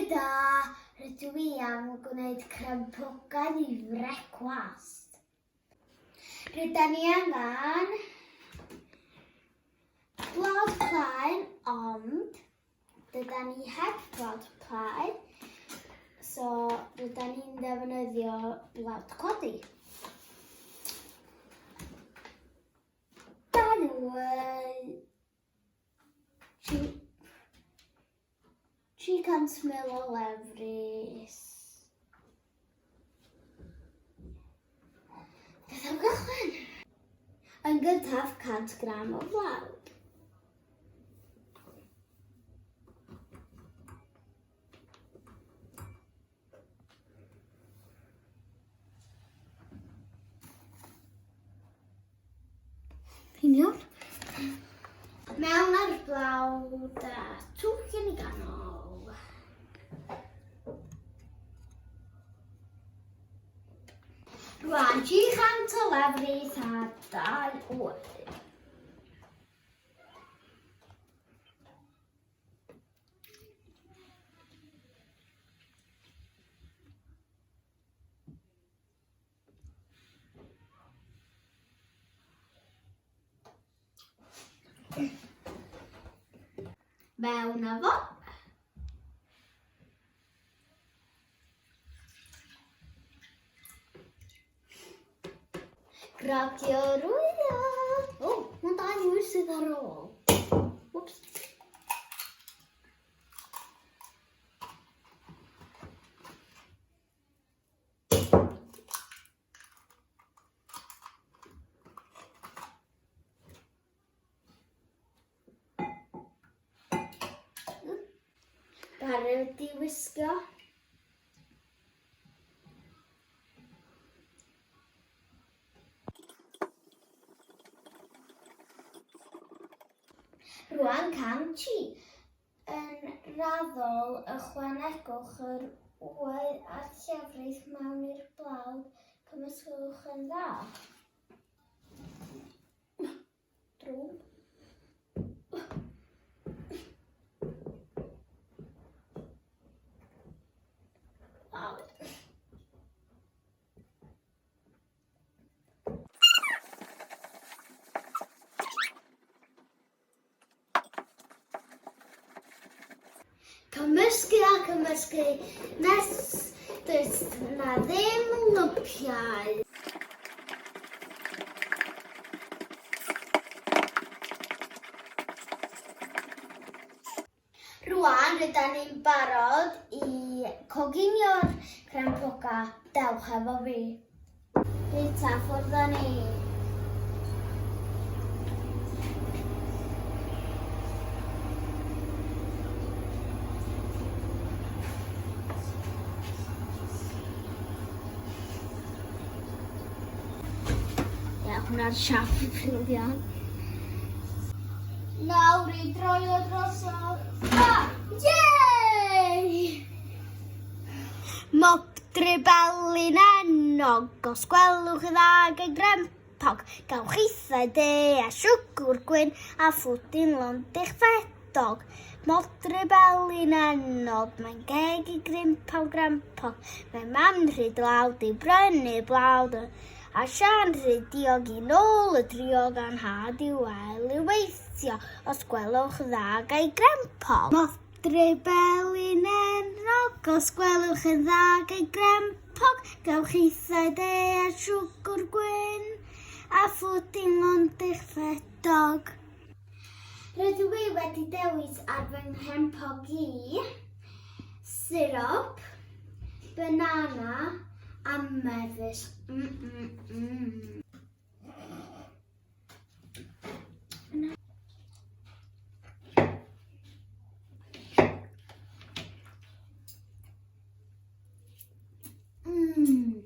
da! Rydw i am gwneud crempogau i frecwast. Rydan ni angen blod plaen, ond dydan ni heb blod plaen, so rydan ni'n defnyddio blawd codi. By the way, 300 mil o lefrith. Beth am gychwyn? Yn gyntaf, 100 gram o flawd. Union. Mewn ar blawd a twll yn y ganol. Rwan, 300 o lefrith a 2 oed. Mewn â fo. Gragio'r wyau. O, mae'n dau mwy sydd ar ôl. Whoops. Barod i wisgo. Rwan cam 3. Yn raddol, ychwanegwch yr wy a'r llefrith mewn i'r blawd, cymysgwch yn dda. Drwm. Waw. Cymysgu a cymysgu nes does na ddim lwmpiau. Rwan rydan ni'n barod i coginio'r cremploga. Dewch efo fi. Reit ta, ffwrdd â ni. Ie, hwnna'r siap briliant. Nawr i droi o drosodd. Ah! Yay! Modrybelyn ennog, os gwelwch yn dda gan grempog, gawch eithaf de a siwgr gwyn a phwdin lond eich ffedog. Modrybelyn ennog, mae'n geg i grimp am grempog, mae mam rhy dlawd i brynu blawd, a Siân rhy diog i nôl y driog a'n nhad i'w wael i weithio, os gwelwch dda gai grempog. Modrybelyn ennog, os gwelwch yn dda gai grempog, gawch eithaf de a siwgr gwyn, a phwdin lond eich ffedog. Rydw i wedi dewis ar fy nghrempog i sirop, banana a mefus. Mm, mm, mm. Mm.